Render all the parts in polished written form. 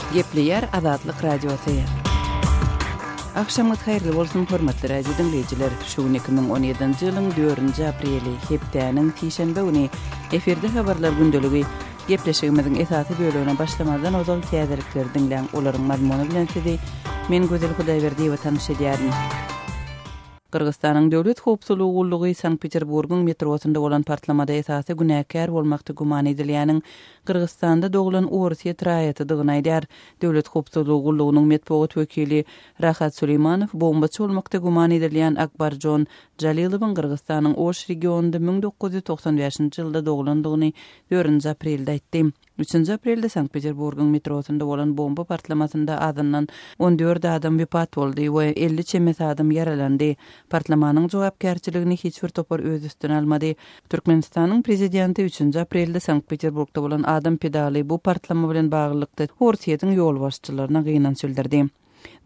Gepleýär Azatlyk Radiosy. Agşamyňyz haýyrly bolsun, hormatly radio diňleýjiler! Şu gün 2017-nji ýylyň dördünji apreli, hepdäniň sişenbe güni. Efirde habarlar gündeligi. Gepleşigimiziň esasy bölegine başlamazdan ozal täzelikleri diňläň, olaryň mazmuny bilen sizi men Gözel Hudaýberdiýewa tanyş edýärin. Gyrgyzystanyň Döwlet howpsuzlygy gullugy Sankt-Peterburgyň metrosynda bolan partlamada esasy günäkär bolmakda güman edilýäniň Gyrgyzystanda doglan orsýet raýatydygyny aýdýar. Döwlet howpsuzlygy gullugynyň metbugat wekili Rahat Suleýmanow bombaçy bolmakda güman edilýän Akbarjon Jalilowyň Gyrgyzystanyň Oş regionynda 1995-nji ýylda doglandygyny dördünji aprelde aýtdy. Üçünji aprelde Sankt-Peterburgyň metrosynda bolan bomba partlamasynda azyndan 14 adam wepat boldy we 50 çemesi adam ýaralandy. Partlamanyň jogapkärçiligini hiç bir topar öz üstüne almady. Türkmenistanyň prezidenti üçünji aprelde Sankt-Peterburgda bolan adam pidaly bu partlama bilen baglylykda Orsýetiň ýolbaşçylaryna gynanç bildirdi.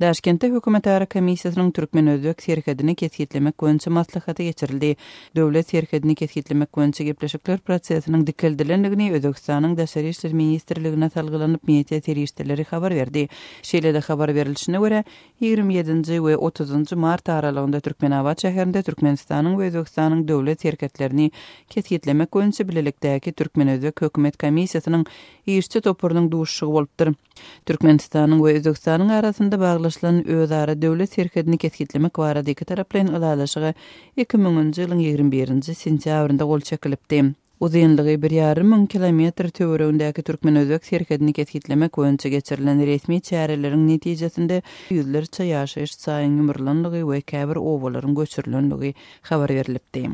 Daşkentde hökümetara komissiýasynyň türkmen-özbek serhedini kesgitlemek boýunça maslahaty geçirildi. Döwlet serhedini kesgitlemek boýunça gepleşikler prosesiniň dikeldilendigini Özbegistanyň Daşary işler ministrligine salgylanyp media serişdeleri habar berdi. Şeýle-de habar berlişine görä, 27-nji we 30-njy mart aralygynda Türkmenabat şäherinde Türkmenistanyň we Özbegistanyň döwlet serhetlerini kesgitlemek boýunça bilelikdäki türkmen-özbek hökümet komissiýasynyň işçi toparynyň duşuşygy bolupdyr. Türkmenistanyň we Özbegistanyň arasynda baglaşylan özara döwlet serhedini kesgitlemek barada ikitaraplaýyn ylalaşyga 2000-nji ýylyň 21-nji sentýabrynda gol çekilipdi. Uzynlygy bir ýarym müň kilometr töweregindäki türkmen-özbek serhedini kesgitlemek boýunça geçirilen resmi çäreleriň netijesinde ýüzlerçe ýaşaýyş jaýyň ýumrulandygy we käbir obalaryň göçürilenligi habar berlipdi.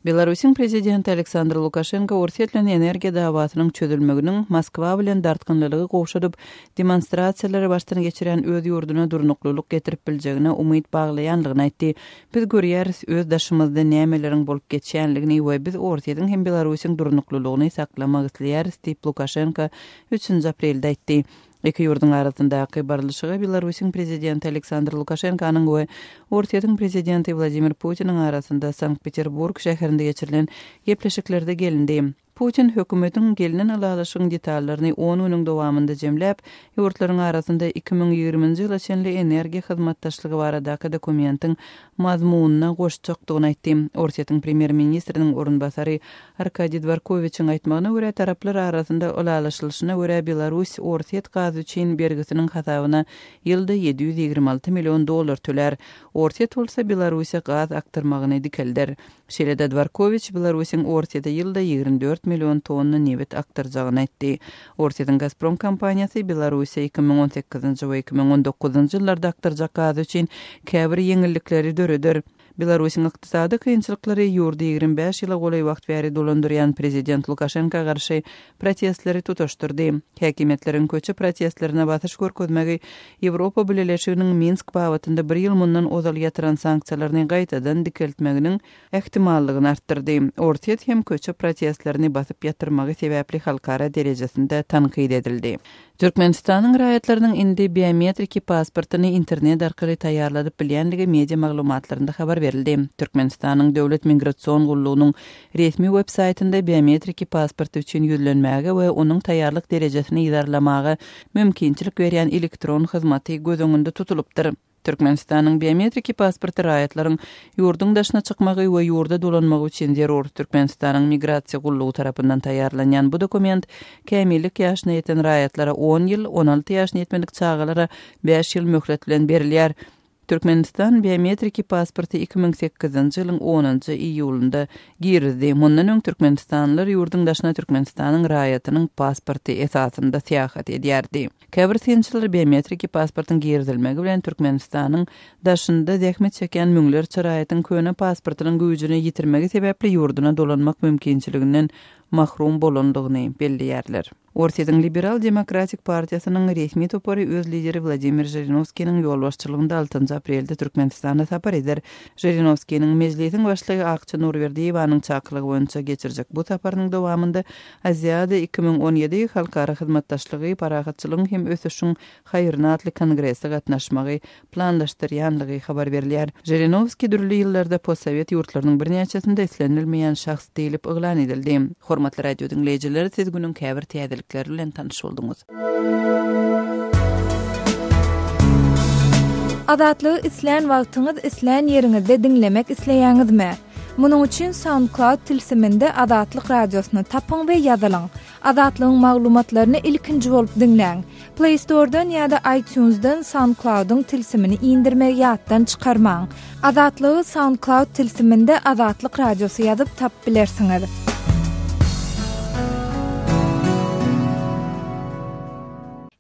Belarusyň prezidenti Aleksandr Lukaşenko Orsýet bilen energiýa dawasynyň çözülmeginiň Moskwa bilen dartgynlylygy gowşadyp, demonstrasiýalary başdan geçirýän öz ýurduna durnuklylyk getirip biljegine umyt baglaýanlygyny aýtdy. Biz görýäris öz daşymyzda nämeleriň bolup geçýänligini we biz Orsýetiň hem Belarusyň durnuklylygyny saklamak isleýäris diýip, Lukaşenko üçünji aprelde aýtdy. Iki ýurduň arasyndaky barlyşyga Belarusyň prezidenti Aleksandr Lukaşenkonyň we Orsýetiň prezidenti Wladimir Putiniň arasynda Sankt-Peterburg şäherinde geçirilen gepleşiklerde gelindi. Putin hökümetiň gelnen ylalaşygyň detallaryny on günüň dowamynda jemläp, ýurtlaryň arasynda 2020-nji ýyla çenli energiýa hyzmatdaşlygy baradaky dokumentiň mazmunyna goşjakdygyny aýtdy. Orsýetiň premýer-ministriniň orunbasary Arkadiý Dworkowiçiň aýtmagyna görä, taraplar arasynda ylalaşylyşyna görä, Belarus orsýet gazy üçin bergisiniň hasabyna ýylda 726 million dollar tölär. Orsýet bolsa Belarusa gaz akdyrmagyny dikelder. Şeýle-de Dworkowiç Belarusyň Orsýete ýylda 24 million tonna nebit akdyrjagyny aýtdy. Orsýetiň Gazprom kompaniýasy Belarusa 2018-nji we 2019-njy ýyllarda akdyrjak gazy üçin käbir ýeňillikleri döreder. Belarusyň ykdysady kynçylyklary ýurdy 25 ýyla golaý wagt bäri dolandyrýan prezident Lukaşenka garşy protestleri tutaşdyrdy. Häkimiýetleriň köçe protestlerine basyş görkezmegi Ýewropa Bileleşiginiň Minsk babatynda bir ýyl mundan ozal ýatyran sanksiýalaryny gaýtadan dikeltmeginiň ähtimallygyny artdyrdy. Orsýet hem köçe protestlerini basyp ýatyrmagy sebäpli halkara derejesinde tankyt edildi. Türkmenistanyň raýatlarynyň indi biometriki pasportyny internet arkaly taýýarladyp bilýändigi media maglumatlarynda habar berildi. Türkmenistanyň Döwlet migrasion gullugynyň resmi web saýtynda biometriki pasporty üçin ýüzlenmäge we onuň taýýarlyk derejesini yzarlamaga mümkinçilik berýän elektron hyzmaty göz öňünde tutulypdyr. Türkmenistanyň biometriki pasporty raýatlaryň ýurduň daşyna çykmagy we ýurda dolanmagy üçin zerur. Türkmenistanyň Migrasiýa gullugy tarapyndan taýýarlanýan bu dokument kämillik ýaşyna ýeten raýatlara on ýyl, 16 ýaşyna ýetmedik çagalara bäş ýyl möhlet bilen berilýär. Türkmenistan biometriki pasporty 2008-nji ýylyň onunjy iýulynda girizdi. Mundan öň türkmenistanlylar ýurduň daşyna Türkmenistanyň raýatynyň pasporty esasynda syýahat edýärdi. Käbir synçylar biometriki pasportyň girizilmegi bilen Türkmenistanyň daşynda zähmet çekýän müňlerçe raýatyň köne pasportynyň güýjüni ýitirmegi sebäpli ýurduna dolanmak mümkinçiliginden mahrum bolandygyny belleýärler. Orsýetiň Liberal demokratik partiýasynyň resmi topary öz lideri Wladimir Žirinowskiniň ýolbaşçylygynda altynjy aprelde Türkmenistana sapar eder. Žirinowskiniň Mejlisiň başlygy Akja Nurberdiýewanyň çakylygy boýunça geçirjek bu saparynyň dowamynda Aziada 2017 halkara hyzmatdaşlygy parahatçylygyň hem ösüşiň haýryna atly kongrese gatnaşmagy planlaşdyrýanlygy habar berilýär. Žirinowskiý dürli ýyllarda postsowet ýurtlarynyň birnäçesinde islenilmeýän şahs diýlip yglan edildi. Hormatly radio diňleýjiler, siz günüň käbir täzelikleri bilen tanyş bolduňyz. Azatlygy islän wagtyňyz, islän ýeriňizde diňlemek isleýäňizmi? Munuň üçin SoundCloud tilsiminde Azatlyk Radiosyny tapyň we ýazylyň. Azatlygyň maglumatlaryny ilkinji bolup diňläň. Play Store-dan ýa-da iTunes-dan SoundCloud-yň tilsimini indirmegi ýatdan çykarmaň. Azatlygy SoundCloud tilsiminde Azatlyk Radiosy ýazyp tapyp bilersiňiz.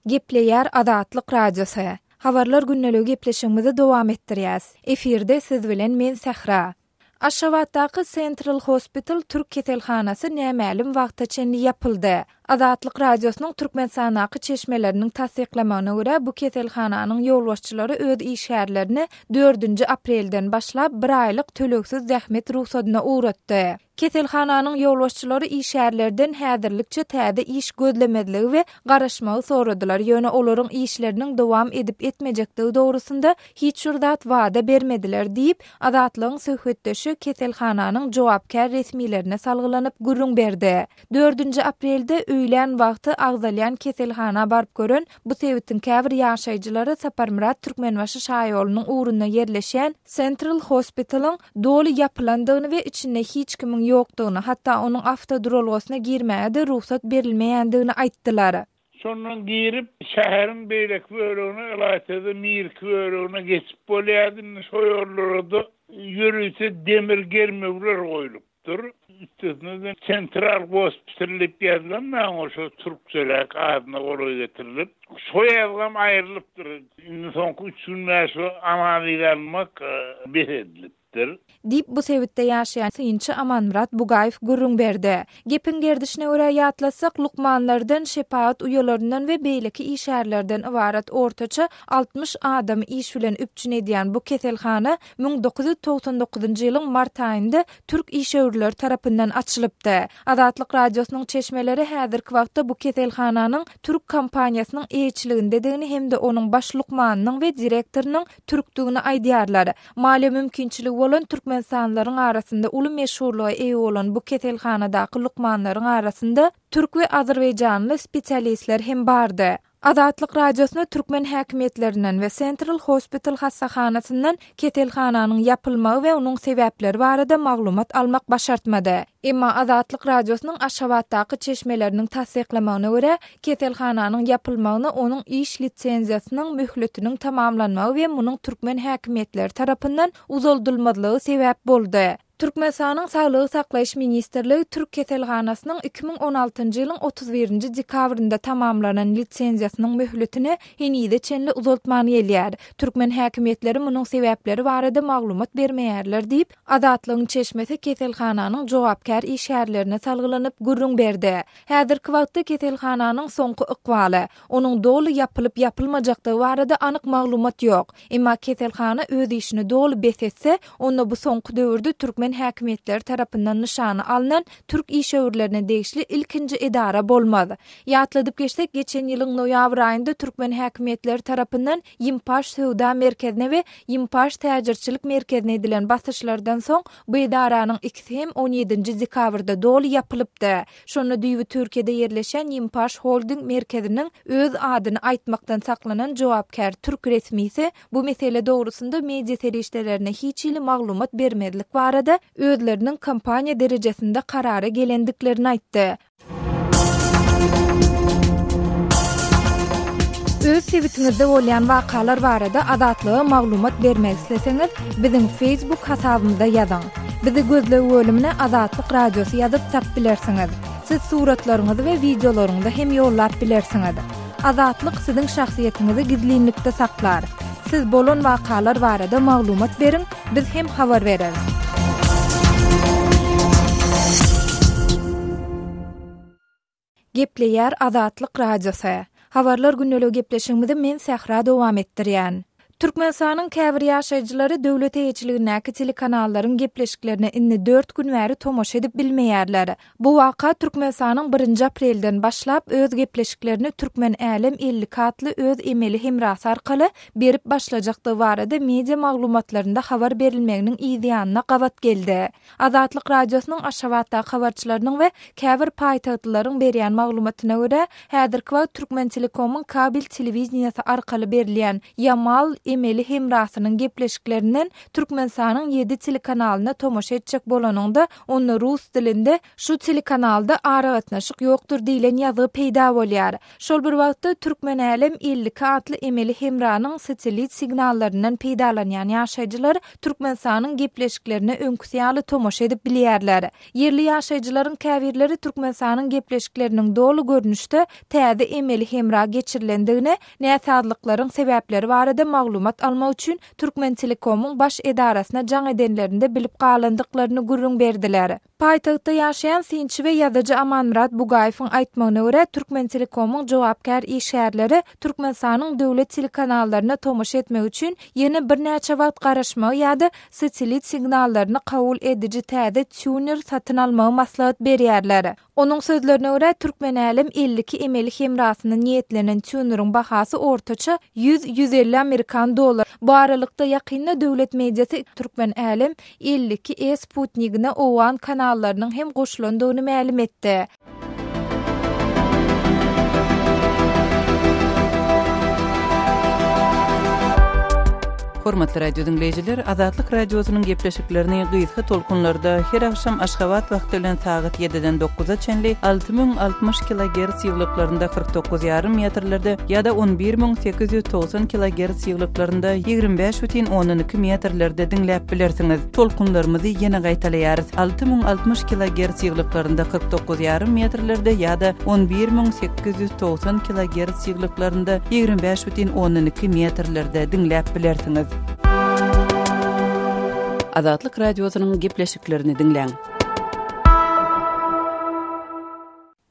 Gepleýär Azatlyk Radiosy. Habarlar gündeligi gepleşigimizi dowam etdirýäs. Efirde siz bilen men Sähra. Aşgabatdaky Central Hospital türk keselhanasy nämälim wagta çenli ýapyldy. Azatlyk Radiosynyň Türkmenistandaky çeşmeleriniň tassyklamagyna görä, bu keselhananyň ýolbaşçylary öz işgärlerini dördünji aprelden başlap bir aýlyk tölegsiz zähmet rugsadyna ugratdy. Keselhananyň ýolbaşçylary işgärlerden häzirlikçe täze iş gözlemezligi we garaşmagy soradylar, ýöne olaryň işleriniň dowam edip-etmejekdigi dogrusynda hiç bir zat wada bermediler diýip, Azatlygyň söhbetdeşi keselhananyň jogapkär resmilerine salgylanyp gürrüň berdi. Dördünji aprelde öýlän wagty agzalýan keselhana baryp gören bu sebitiň käbir ýaşaýjylary Saparmyrat Türkmenbaşy şaýolunyň ugrunda ýerleşýän Central Hospital-yň doly ýapylandygyny we içinde hiç kimiň ýokdugyny, hatda onuň awtoduralgasyna girmäge-de rugsat berilmeýändigini aýtdylar. Şondan girip, şäheriň beýleki bölegine, ylaýta-da Mirki bölegine geçip bolýardy. Indi şo ýollara-da ýörite demir germewler goýlupdyr. Üstesine-de Sentral gospital diýip ýazylan maňa şo türkçeräk adyna golaý getirilip, şo ýazgam aýrylypdyr. Indi soňky üç gün bäri şo analiz almak bes edilipdir. Diýip, bu sebitde ýaşaýan synçy Amanmyrat Bugaýew gürrüň berdi. Gepiň gerdişine görä ýatlatsak, lukmanlardan, şepagat uýalaryndan we beýleki işgärlerden ybarat ortaça 60 adamy iş bilen üpjün edýän bu keselhana 1999-njy ýylyň mart aýynda türk işewürleri tarapyndan açylypdy. Azatlyk Radiosynyň çeşmeleri häzirki wagtda bu keselhananyň türk kompaniýasynyň eýeçiligindedigini hem-de onuň baş lukmanynyň we direktorynyň türkdügini aýdýarlar. Maliýe mümkinçiligi bolan türkmenistanlylaryň arasynda uly meşhurlyga eýe bolan bu keselhanadaky lukmanlaryň arasynda türk we azerbaýjanly spesialistler hem bardy. Azatlyk Radiosyna türkmen häkimiýetlerinden we Central Hospital hassahanasyndan keselhananyň ýapylmagy we onuň sebäpleri barada maglumat almak başartmady. Emma Azatlyk Radiosynyň Aşgabatdaky çeşmeleriniň tassyklamagyna görä, keselhananyň ýapylmagyna onuň iş lisenziýasynyň möhletiniň tamamlanmagy we munuň türkmen häkimiýetleri tarapyndan uzaldylmazlygy sebäp boldy. Türkmenistanyň Saglygy saklaýyş ministrligi türk keselhanasynyň 2016-njy ýylyň 31-nji dekabrynda tamamlanan lisenziýasynyň möhletini henize çenli uzaltman gelýär. Türkmen häkimiýetleri munuň sebäpleri barada maglumat bermeýärler diýip, Azatlygyň çeşmesi keselhananyň jogapkär işgärlerine salgylanyp gürrüň berdi. Häzirki wagtda keselhananyň soňky ykbaly, onuň doly ýapylyp-ýapylmajakdygy barada anyk maglumat ýok. Emma keselhana öz işini doly bes etse, onda bu soňky döwürde türkmen häkimiýetleri tarapyndan nyşana alnan türk işewürlerine degişli ilkinji edara bolmaz. Ýatladyp geçsek, geçen ýylyň noýabr aýynda türkmen häkimiýetleri tarapyndan Ýimpaş söwda merkezine we Ýimpaş täjirçilik merkezine edilen basyşlardan soň, bu edaranyň ikisi hem on ýedinji dekabrda doly ýapylypdy. Şonda düýbi Türkiýede ýerleşýän Ýimpaş Holding merkeziniň öz adyny aýtmakdan saklanan jogapkär türk resmisi bu mesele dogrusynda media serişdelerine hiç hili maglumat bermezlik barada özleriniň kompaniýa derejesinde karara gelendiklerini aýtdy. Öz sebitiňizde bolýan wakalar barada Azatlyga maglumat bermek isleseňiz, biziň Facebook hasabymyza ýazyň. Bizi gözleg bölümine Azatlyk Radiosy ýazyp tapyp bilersiňiz. Siz suratlaryňyzy we wideolaryňyzy hem ýollap bilersiňiz. Azatlyk siziň şahsyýetiňizi gizlinlikde saklar. Siz bolan wakalar barada maglumat beriň, Biz hem habar bereris. Gepleýär Azatlyk Radiosy. Habarlar gündeligi gepleşigimizi men Sähra dowam etdirýän. Türkmenistanyň käbir ýaşaýjylary döwlet eýeçiligindäki telekanallaryň gepleşiklerine indi dört gün bäri tomaşa edip bilmeýärler. Bu waka Türkmenistanyň birinji aprelden başlap öz gepleşiklerini Türkmen Älem 52 atly öz emeli hemrasy arkaly berip başlajakdygy barada media maglumatlarynda habar berilmeginiň yz ýanyna gabat geldi. Azatlyk Radiosynyň Aşgabatdaky habarçylarynyň we käbir paýtagtlylaryň berýän maglumatyna görä, häzirki wagt Türkmentelekomyň kabel telewideniýesi arkaly berilýän Ýamal. emeli hemrasynyň gepleşiklerinden Türkmenistanyň ýedi telekanalyna tomaşa etjek bolanyňda, onda rus dilinde Şu telekanalda aragatnaşyk ýokdur diýlen ýazgy peýda bolýar. Şol bir wagtda, Türkmenälem 52 atly emeli hemranyň satellit signallaryndan peýdalanýan ýaşaýjylar Türkmenistanyň gepleşiklerine öňküsi ýaly tomaşa edip bilýärler. Ýerli ýaşaýjylaryň käbirleri Türkmenistanyň gepleşikleriniň doly görnüşde täze emeli hemra geçirilendigine, näsazlyklaryň sebäpleri barada maglumat almak üçin Türkmentelekomyň baş edarasyna jaň edenlerinde bilip galandyklaryny gürrüň berdiler. Paýtagtda ýaşaýan synçy we ýazyjy Amanmyrat Bugaýewiň aýtmagyna görä, Türkmentelekomyň jogapkär işgärleri Türkmenistanyň döwlet telekanallaryna tomaşa etmek üçin ýene birnäçe wagt garaşmagy ýa-da satellit signallaryny kabul ediji täze týuner satyn almagy maslahat berýärler. Onuň sözlerine görä, Türkmenälem 52 emeli hemrasyna niýetlenen týuneriň bahasy ortaça 100-150 amerikan dollar. Bu aralykda, ýakynda döwlet mediasy Türkmenälem 52 E sputnigine owgan kanallarynyň hem goşulandygyny mälim etdi. Hormatly radio diňleýjiler, Azatlyk Radiosynyň gepleşiklerini gysga tolkunlarda her agşam Aşgabat wagty bilen sagat 7-den 9-a çenli 6060 kilogerts ýyglyklarynda 49 ýarym metrlerde ýa-da 11890 kilogerts ýyglyklarynda 25 bütin ondan iki metrlerde diňläp bilersiňiz. Tolkunlarymyzy ýene gaýtalaýarys, 6060 kilogerts ýyglyklarynda 49 ýarym metrlerde ýa-da 11890 kilogerts ýyglyklarynda 25 bütin ondan iki metrlerde diňläp bilersiňiz. Azatlyk Radiosynyň gepleşiklerini diňläň.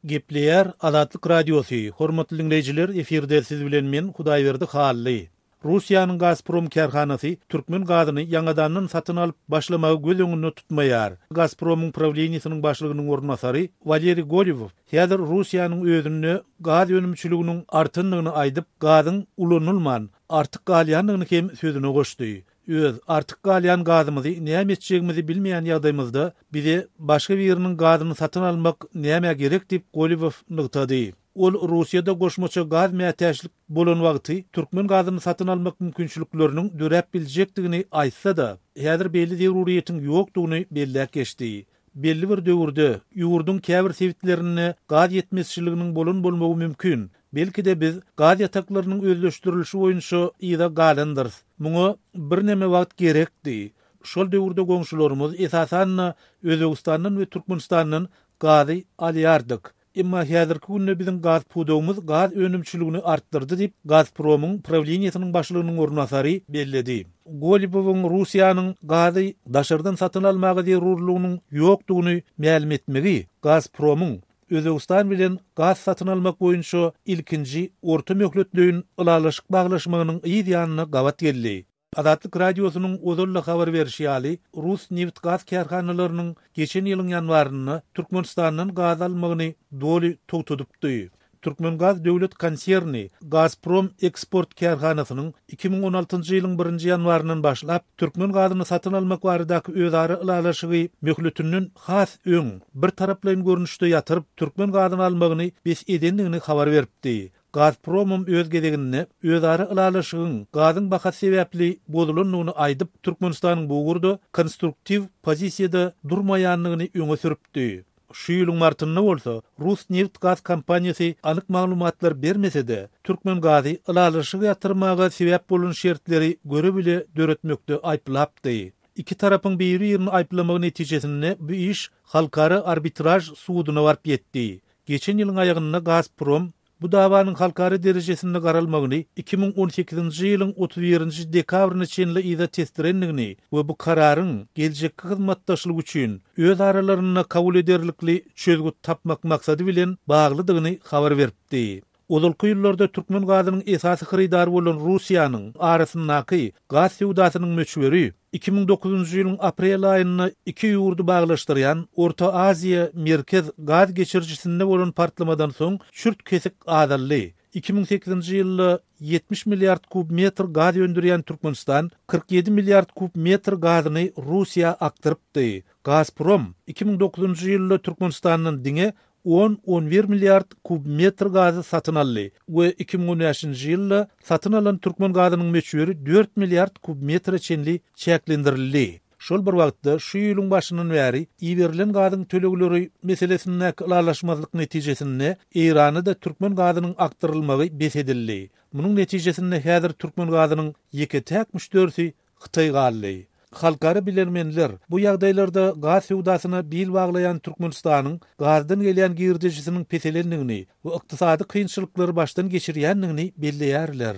Gepleýär Azatlyk Radiosy, Hormatly diňleýjiler, efirde siz bilen men, Hudaýberdi Hally. Russiýanyň Gazprom kärhanasy türkmen gazyny ýaňadandan satyn alyp başlamagy göz öňünde tutmaýar. Gazpromyň prawleniýesiniň başlygynyň orunbasary Waleriý Golewow häzir Russiýanyň özünde gaz önümçiliginiň artandygyny aýdyp, gazyň ulanylman, artyk galýandygyny hem sözüne goşdy. Öz artyk galýan gazymyzy näme etjegimizi bilmeýän ýagdaýymyzda bize başga biriniň gazyny satyn almak nämä gerek diýip, Golewow nygtady. Ol Russiýada goşmaça gaz mätäçlik bolan wagty türkmen gazyny satyn almak mümkinçilikleriniň döräp biljekdigini aýtsa-da, häzir beýle zeruryýetiň ýokdugyny belläp geçdi. Belli bir döwürde ýurduň käbir sebitlerinde gaz ýetmezçiliginiň bolan bolmagy mümkin. Belki-de biz gaz ýataklarynyň özleşdirilişi boýunça yza galandyrys. Muňa birneme wagt gerekdi. Şol döwürde goňşularymyz, esasan-da, Özbegistandan we Türkmenistandan gazy alýardyk. Emma häzirki günde biziň gaz pudagymyz gaz önümçiligini artdyrdy diýip, Gazpromyň prawleniýesiniň başlygynyň orunbasary belledi. Golibowyň Russiýanyň gazy daşardan satyn almaga zerurlygynyň ýokdugyny mälim etmegi Gazpromyň Özbegistan bilen gaz satyn almak boýunça ilkinji orta möhletleýin ylalaşyk baglaşmagynyň yz ýanyna gabat geldi. Azatlyk Radiosynyň ozal-da habar berşi ýaly, rus nebit-gaz kärhanalarynyň geçen ýylyň ýanwarynda Türkmenistandan gaz almagyny doly togtadypdy. Türkmengaz döwlet konserni Gazprom eksport kärhanasynyň 2016-njy ýylyň birinji ýanwaryndan başlap türkmen gazyny satyn almak baradaky özara ylalaşygy möhletinden has öň birtaraplaýyn görnüşde ýatyryp, türkmen gazyny almagyny bes edendigini habar beripdi. Gazpromam öz gezeginde özara ylalaşygyň gazyň bahasy sebäpli bozulandygyny aýdyp, Türkmenistanyň bu ugurda konstruktiw pozisiýada durmaýandygyny öňe sürüpdi. Şu ýylyň martynda bolsa rus nebit-gaz kompaniýasy anyk maglumatlar bermese-de, Türkmengazy ylalaşygy ýatyrmaga sebäp bolan şertleri göre-bile döretmekde aýyplapdy. Iki tarapyň biri-birini aýyplamagy netijesinde bu iş Halkara arbitraž suduna baryp ýetdi. Geçen ýylyň aýagynda Gazprom bu dawanyň halkara derejesinde garalmagyny 2018-nji ýylyň 31-nji dekabryna çenli yza tesdirendigini we bu kararyň geljekki hyzmatdaşlyk üçin öz aralarynda kabul ederlikli çözgüt tapmak maksady bilen baglydygyny habar beripdi. Ozalky ýyllarda türkmen gazynyň esasy hyrydary bolan Russiýanyň arasyndaky gaz söwdasynyň möçberi 2009-njy ýylyň aprel aýynda iki ýurdy baglaşdyrýan Orta Aziýa, Merkez gaz geçirijisinde bolan partlamadan soň çürt-kesik azaldy. 2008-nji ýylda 70 milliard kub metr gaz öndürýän Türkmenistan 47 milliard kub metr gazyny Russiýa akdyrypdy. Gazprom 2009-njy ýylda Türkmenistandan diňe. on-on bir milliard kub metr gazy satyn aldy we 2015-nji ýylda satyn alan türkmen gazynyň möçberi dört milliard kub metre çenli çäklendirildi. Şol bir wagtda, şu ýylyň başyndan bäri iberilen gazyň tölegleri meselesindäki ylalaşmazlyk netijesinde Eýrana-da türkmen gazynyň akdyrylmagy bes edildi. Munuň netijesinde häzir türkmen gazynyň ýeke-täk müşderisi Hytaý galdy. Halkara bilermenler bu ýagdaýlarda gaz söwdasyna bil baglaýan Türkmenistanyň gazdan gelýän girdejisiniň peselendigini we ykdysady kynçylyklary başdan geçirýändigini belleýärler.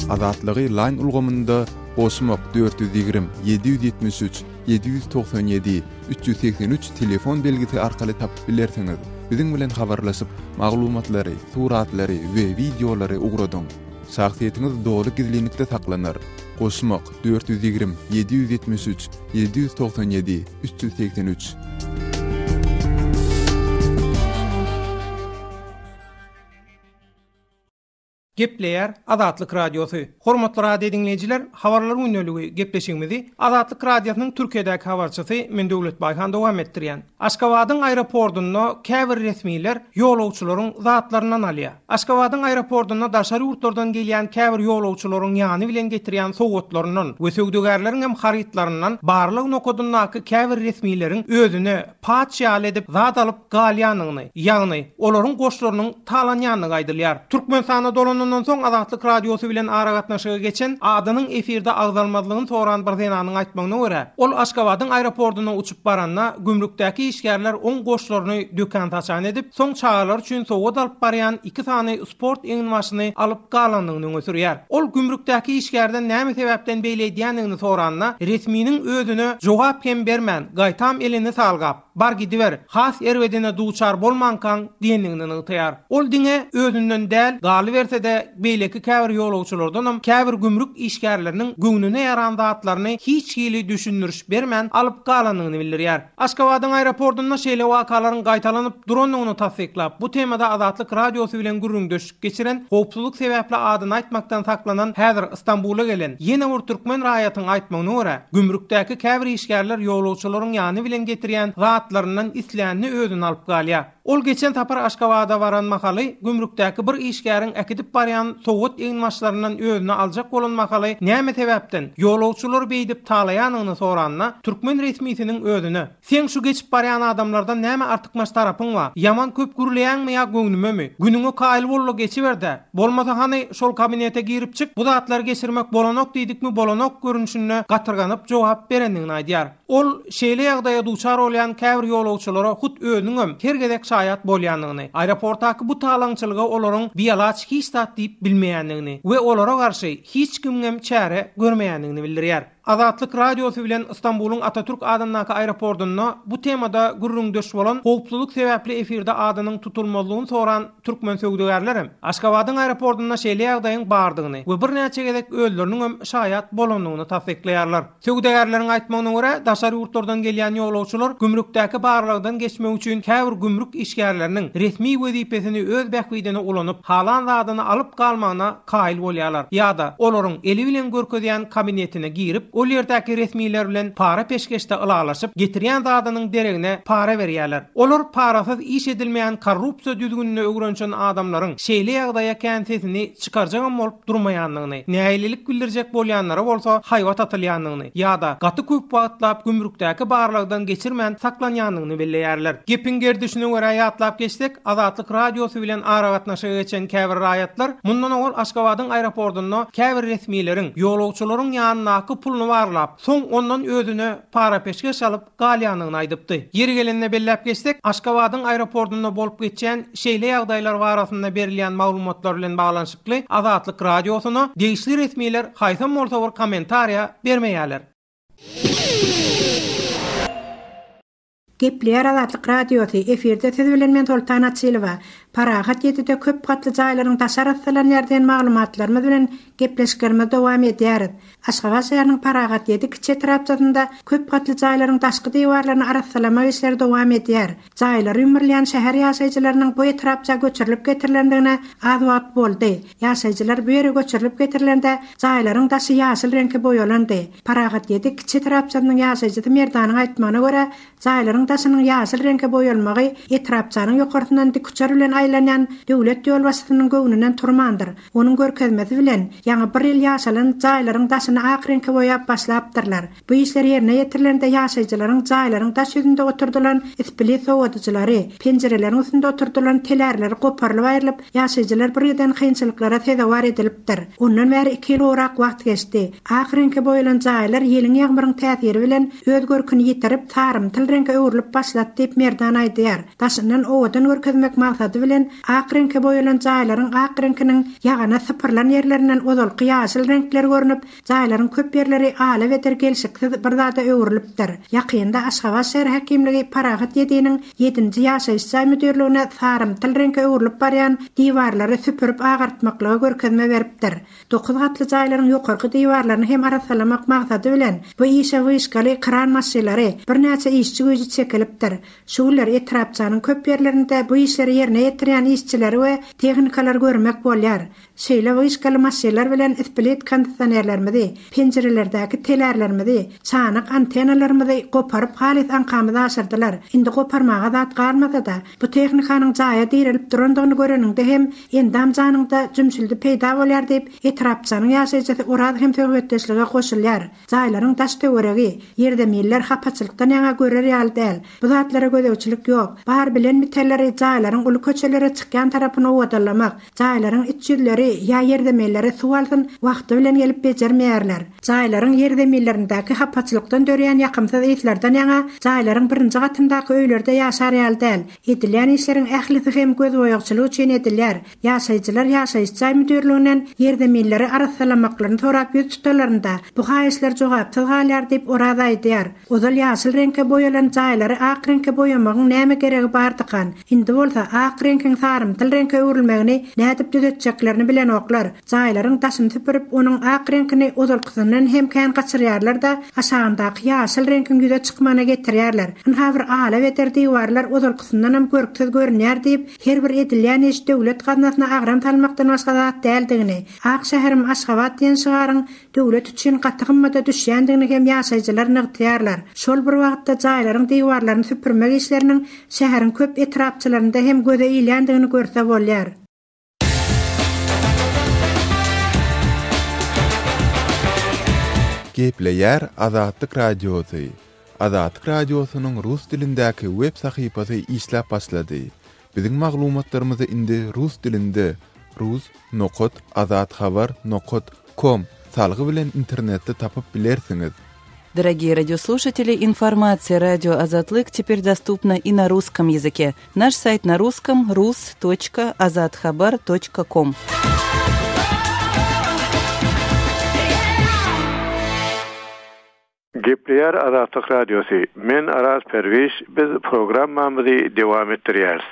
Azatlygy Line ulgamynda goşmak 420 773 797 383 telefon belgisi arkaly tapyp bilersiňiz. Biziň bilen habarlaşyp, maglumatlary, suratlary we wideolary ugradyň. Şahsyýetiňiz doly gizlinlikde saklanar. Goşmak 420 773 797 383. Gepleýär Azatlyk Radiosy. Hormatly radio diňleýjiler, Habarlar gündeligi gepleşigimizi Azatlyk Radiosynyň Türkiýedäki habarçysy men Döwlet Baýhan dowam etdirýän. Aşgabadyň aeropordunda käbir resmiler ýolagçylaryň zatlaryndan alýar. Aşgabadyň aeropordunda daşary ýurtlardan gelýän käbir ýolagçylaryň ýany bilen getirýän sowgatlaryndan we söwdagärleriň hem harytlaryndan barlag nokadyndaky käbir resmileriň özüne paç ýaly edip zat alyp galýandygyny, ýagny olaryň goşlarynyň talanýandygy aýdylýar. Türkmenistana dolanandan soň Azatlyk Radiosy bilen aragatnaşyga geçen, adynyň efirde agzalmazlygyny soran bir zenanyň aýtmagyna görä, ol Aşgabadyň aeroportuna uçup baranda, gümrükdäki işgärler oň goşlaryny dökän-saçan edip, soň çagalar üçin sowgat alyp barýan iki sany sport eginbaşyny alyp galandygyny öňe sürýär. Ol gümrükdäki işgärden näme sebäpden beýle edýändigini soranda, resminiň özüne jogap hem bermän, gaýtam elini salgap, Bar gidiber, has erbedine duçar bolmankaň diýendigini nygtaýar. Ol diňe özünden däl, galyberse-de, beýleki käbir ýolagçylardanam käbir gümrük işgärleriniň göwnüne ýaran zatlaryny hiç hili düşündiriş bermän alyp galandygyny bildirýär. Aşgabadyň aeroportunda şeýle wakalaryň gaýtalanyp durandygyny tassyklap, bu temada Azatlyk Radiosy bilen gürrüňdeşlik geçiren, howpsuzlyk sebäpli adyny aýtmakdan saklanan häzir Stambula gelen ýene bir türkmen raýatyň aýtmagyna görä, gümrükdäki käbir işgärler ýolagçylaryň ýany bilen getirýän zatlaryndan islänini özüne alyp galýar. Ol geçen sapar Aşgabada baran mahaly gümrükdäki bir işgäriň äkidip barýan sowgat eginbaşlaryndan özüne aljak bolan mahaly näme sebäpden ýolagçylary beýdip talaýanyny soranda, türkmen resmisiniň özüne, Seň şu geçip barýan adamlardan näme artykmaç tarapyň bar? Ýaman köp gürleýäňmi ýa göwnümemi? Günüňe kaýyl bol-da geçiber-dä. Bolmasa hany şol kabinete girip çyk, bu zatlary geçirmek bolanok diýdikmi bolanok görnüşinde gatyrganyp jogap berendigini aýdýar. Ol şeýle ýagdaýa duçar bolýan käbir ýolagçylara hut özüniňem her gezek şaýat bolýandygyny, aeroportdaky bu talaňçylyga olaryň bialaç hiç zat diýip bilmeýändigini we olara garşy hiç kimiňem çäre görmeýändigini bildirýär. Azatlyk Radiosy bilen Stambulyň Atatürk adyndaky aeropordunda bu temada gürrüňdeş bolan, howpsuzlyk sebäpli efirde adynyň tutulmazlygyny soran türkmen söwdagärlerem Aşgabadyň aeropordunda şeýle ýagdaýyň bardygyny we birnäçe gezek özleriniňem şaýat bolandygyny tassyklaýarlar. Söwdagärleriň aýtmagyna görä, daşary ýurtlardan gelýän ýolagçylar gümrükdäki barlagdan geçmek üçin käbir gümrük işgärleriniň resmi wezipesini öz bähbidine ulanyp, halan zadyny alyp galmagyna kaýyl bolýarlar ýa-da olaryň eli bilen görkezýän kabinetine girip, ol ýerdäki resmiler bilen para-peşgeşde ylalaşyp, getirýän zadynyň deregine para berýärler. Olar parasyz iş edilmeýän korrupsiýa düzgünine öwrenişen adamlaryň şeýle ýagdaýa kän sesini çykarjagam bolup durmaýandygyny, nägilelik bildirjek bolýanlara bolsa haýbat atylýandygyny ýa-da gaty köp wagtlap gümrükdäki barlagdan geçirmän saklanýandygyny belleýärler. Gepiň gerdişine görä ýatlap geçsek, Azatlyk Radiosy bilen aragatnaşyga geçen käbir raýatlar mundan owal Aşgabadyň aeroportunda käbir resmileriň ýolagçylaryň ýanyndaky puluny barlap, soň ondan özüne para-peşgeş alyp galýandygyny aýdypdy. Ýeri gelende belläp geçsek, Aşgabadyň aeroportunda bolup geçýän şeýle ýagdaýlar barasynda berilýän maglumatlar bilen baglanyşykly Azatlyk Radiosyna degişli resmiler haýsam bolsa bir kommentariýa bermeýärler. Gepleýär Azatlyk Radiosy, efirde siz bilen men Soltan Açylowa. Parahat ýedide köp gatly jaýlaryň daşy arassalanýar diýen maglumatlarymyz bilen gepleşiklerimizi dowam edýäris. Aşgabat şäheriniň Parahat ýedi kiçi etrapçasynda köp gatly jaýlaryň daşky diwarlaryny arassalamak işleri dowam edýär. Jaýlary ýumrulýan şäher ýaşaýjylarynyň bu etrapça göçürilip getirilendigine az wagt boldy. Ýaşaýjylar bu ýere göçürilip getirilende jaýlaryň daşy ýaşyl reňke boýalandy. Parahat ýedi kiçi etrapçasynyň ýaşaýjysy Merdanyň aýtmagyna görä, Jaýlaryň daşynyň ýaşyl reňke boýalmagy etrapçanyň ýokarsyndan dikuçar bilen aýlanýan döwlet ýolbaşçysynyň göwnünden turmandyr. Onuň görkezmesi bilen, ýaňy bir ýyl ýaşalan jaýlaryň daşyny ak reňke boýap başlapdyrlar. Bu işler ýerine ýetirilende ýaşaýjylaryň jaýlaryň daş ýüzünde oturdylan isplit sowadyjylary, penjireleriň üstünde oturdylan telärleri goparylyp aýrylyp, ýaşaýjylar birgiden kynçylyklara sezewar edilipdir. Ondan bäri iki ýyl gowrak wagt geçdi. Ak reňke boýalan jaýlar ýeliň-ýagmyryň täsiri bilen öz görküni ýitirip, sarymtyl reňke öwrülip başlady diýip, Merdan aýdýar. Daşyndan owadan görkezmek maksady bilen ak reňke boýalan jaýlaryň ak reňkiniň ýagana sypyrylan ýerlerinden ozalky ýaşyl reňkler görnüp, jaýlaryň köp ýerleri ala-beter gelşiksiz bir zada öwrülipdir. Ýakynda Aşgabat şäher häkimligi Parahat ýediniň ýedinji ýaşaýyş jaý müdirligine sarymtyl reňke öwrülip barýan diwarlary süpürip agartmaklyga görkezme beripdir. Dokuz gatly jaýlaryň ýokarky diwarlaryny hem arassalamak maksady bilen, bu işe wyşkaly kran maşylary, birnäçe işçi güýji çekilipdir. Şu günler etrapçanyň köp ýerlerinde bu işleri ýerine ýetirýän işçileri we tehnikalary görmek bolýar. Şeýle wyşkaly maşynlar bilen split kondisionerlerimizi, penjirelerdäki telärlerimizi, çanak antennalarymyzy goparyp halys aňkamyzy aşyrdylar. Indi goparmaga zat galmasa-da, bu tehnikanyň jaýa direlip durandygyny göreniňde hem Endam-janyňda jümşüldi peýda bolýar diýip, etrapçanyň ýaşaýjysy Oraz hem söhbetdeşlige goşulýar. Jaýlaryň daş-töweregi, ýerzeminler hapaçylykdan ýaňa görer ýaly däl. Bu zatlara gözegçilik ýok. Bar bilen bitenleri jaýlaryň uly köçelere çykýan tarapyny owadanlamak, jaýlaryň iç ýüzleri ýa ýerzeminleri suw alsyn wagty bilen gelip bejermeýärler. Jaýlaryň ýerzeminlerindäki hapaçylykdan dörýän ýakymsyz yslardan ýaňa jaýlaryň birinji gatyndaky öýlerde ýaşar ýaly däl. Edilýän işleriň ählisi hem gözboýagçylyk üçin edilýär. Ýaşaýjylar ýaşaýyş jaý müdirliginden ýerzeminleri arassalamaklaryny sorap ýüz tutanlarynda, bu haýyşlar jogapsyz galýar diýip, Oraz aýdýar. Ozal ýaşyl reňke boýalan jaýlary ak reňke boýamagyň näme geregi bardykan? Indi bolsa, ak reňkiň sarymtyl reňke öwrülmegini nädip düzetjeklerini bilenoklar. Jaýlaryň daşyny süpürip, onuň ak reňkini ozalkysyndan hem kän gaçyrýarlar-da, aşagyndaky ýaşyl reňkiň ýüze çykmagyna getirýärler. Ynha bir ala-beter diwarlar ozalkysyndanam görksiz görünýär diýip, her bir edilýän iş döwlet gaznasyna agram salmakdan başga zat däldigini, Ak şäherim Aşgabat diýen şygaryň döwlet üçin gaty gymmada düşýändigini hem ýaşaýjylar nygtaýarlar. Şol bir wagtda jaýlaryň diwarlaryny süpürmek işleriniň şäheriň köp etrapçalarynda hem göze ilýändigini görse bolýar. Gepleýär Azatlyk Radiosy, Azatlyk Radiosynyň rus dilindäki web sahypasy işläp başlady. Biziň maglumatlarymyzy indi rus dilinde rus nokat azathabar nokat kom salgy bilen internetde tapyp bilersiňiz. Дорогие радиослушатели, информация радио Азатлык теперь доступна и на русском языке. Наш сайт на русском rus.azathabar.com. Gepleýär Azatlyk Radiosy, Men Araz Perwiş, biz programmamyzy dowam etdirýäris.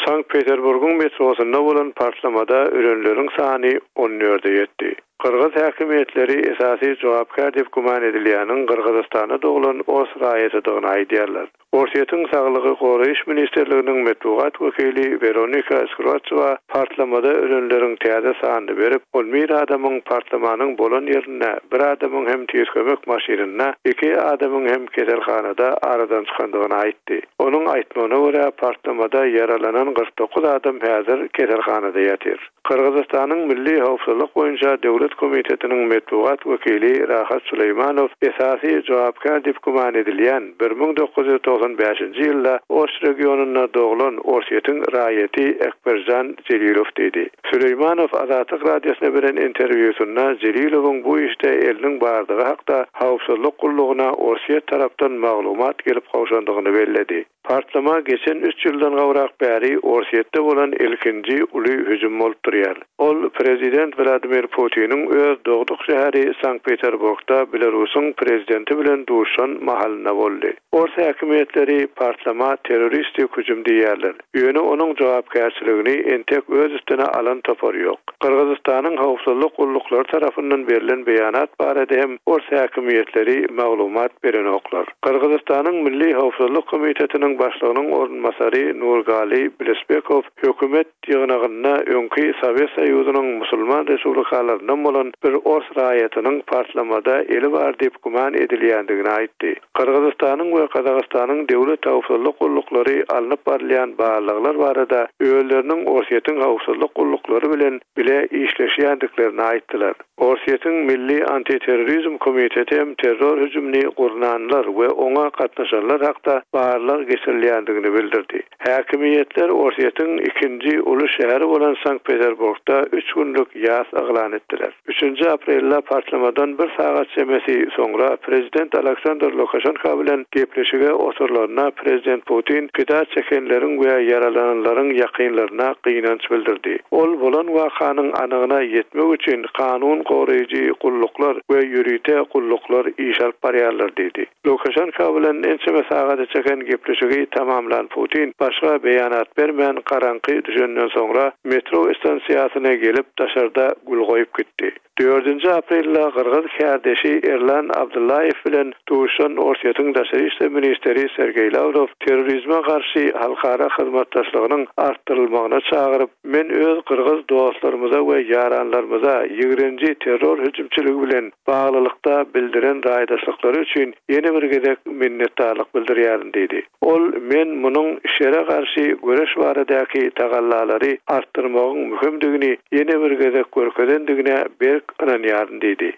Sankt-Peterburgyň metrosynda bolan partlamada ölenleriň sany on dörde ýetdi. Gyrgyz häkimiýetleri esasy jogapkär diýip güman edilýäniň Gyrgyzystanda doglan ors raýatydygyny aýdýarlar. Orsýetiň Saglygy goraýyş ministrliginiň metbugat wekili Weronika Skroçewa partlamada ölenleriň täze sanyny berip, on bir adamyň partlamanyň bolan ýerinde, bir adamyň hem tiz kömek maşynynda, iki adamyň hem keselhanada aradan çykandygyny aýtdy. Onuň aýtmagyna görä, partlamada ýaralanan 49 adam häzir keselhanada ýatyr. Gyrgyzystanyň Milli howpsuzlyk boýunça döwlet komitetiniň metbugat wekili Rahat Suleýmanow esasy jogapkär diýip güman edilýän 1995-nji ýylda Oş regionynda doglan Orsýetiň raýaty Ekberjan Jelilow diýdi. Suleýmanow Azatlyk Radiosyna beren interwýusynda Jelilowyň bu işde eliniň bardygy hakda howpsuzlyk gullugyna Orsýet tarapdan maglumat gelip gowşandygyny belledi. Partlama geçen üç ýyldan gowrak bäri Orsýetde bolan ilkinji uly hüjüm bolup durýar. Ol prezident Wladimir Putiniň öz dogduk şäheri Sankt-Peterburgda Belarusyň prezidenti bilen duşan mahalynda boldy. Ors häkimiýetleri partlama terroristik hüjüm diýýärler. Ýöne onuň jogapkärçiligini entek öz üstüne alan topar ýok. Gyrgyzystanyň howpsuzlyk gulluklary tarapyndan berlen beýanat barada hem ors häkimiýetleri maglumat berenoklar. Gyrgyzystanyň Milli howpsuzlyk komitetiniň başlygynyň orunbasary Nurgali Bilesbekow hökümet ýygnagynda öňki Sowet Soýuzynyň musulman respublikalaryndan bolan bir ors raýatynyň partlamada eli bar diýip güman edilýändigini aýtdy. Gyrgyzystanyň we Gazagystanyň döwlet howpsuzlyk gulluklary alnyp barylýan barlaglar barada özleriniň Orsýetiň howpsuzlyk gulluklary bilen bile işleşýändiklerini aýtdylar. Orsýetiň Milli antiterrorizm komiteti hem terror hüjümini gurnanlar we oňa gatnaşanlar hakda barlag geçirilýändigini bildirdi. Häkimiýetler Orsýetiň ikinji uly şäheri bolan Sankt-Peterburgda üç günlük ýas yglan etdiler. Üçünji aprelde partlamadan bir sagat çemesi soňra prezident Aleksandr Lukaşenko bilen gepleşige oturlanda prezident Putin pida çekenleriň we ýaralananlaryň ýakynlaryna gynanç bildirdi. Ol bolan wakanyň anygyna ýetmek üçin kanun goraýjy gulluklar we ýörite gulluklar iş alyp barýarlar diýdi. Lukaşenko bilen ençeme sagada çeken gepleşigi tamamlan Putin başga beýanat bermän garaňky düşenden soňra metro stansiýasyna gelip daşarda gül goýup gitdi. Dördünji aprelde gyrgyz kärdeşi Erlan Abdyllaýew bilen duşan Orsýetiň daşary işler ministri Sergeý Lawrow terrorizme garşy halkara hyzmatdaşlygynyň artdyrylmagyna çagyryp, Men öz gyrgyz dostlarymyza we ýaranlarymyza ýigrenji terror hüjümçiligi bilen baglylykda bildiren raýdaşlyklary üçin ýene bir gezek minnetdarlyk bildirýärin diýdi. Ol Men munuň şere garşy göreş baradaky tagallalary artdyrmagyň möhümdigini ýene bir gezek görkezendigine berk ynanýaryn diýdi.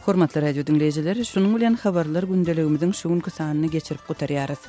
Hormatly radio diňleýjiler, şunuň bilen habarlar gündeligimiziň şu günki sanyny geçirip gutarýarys.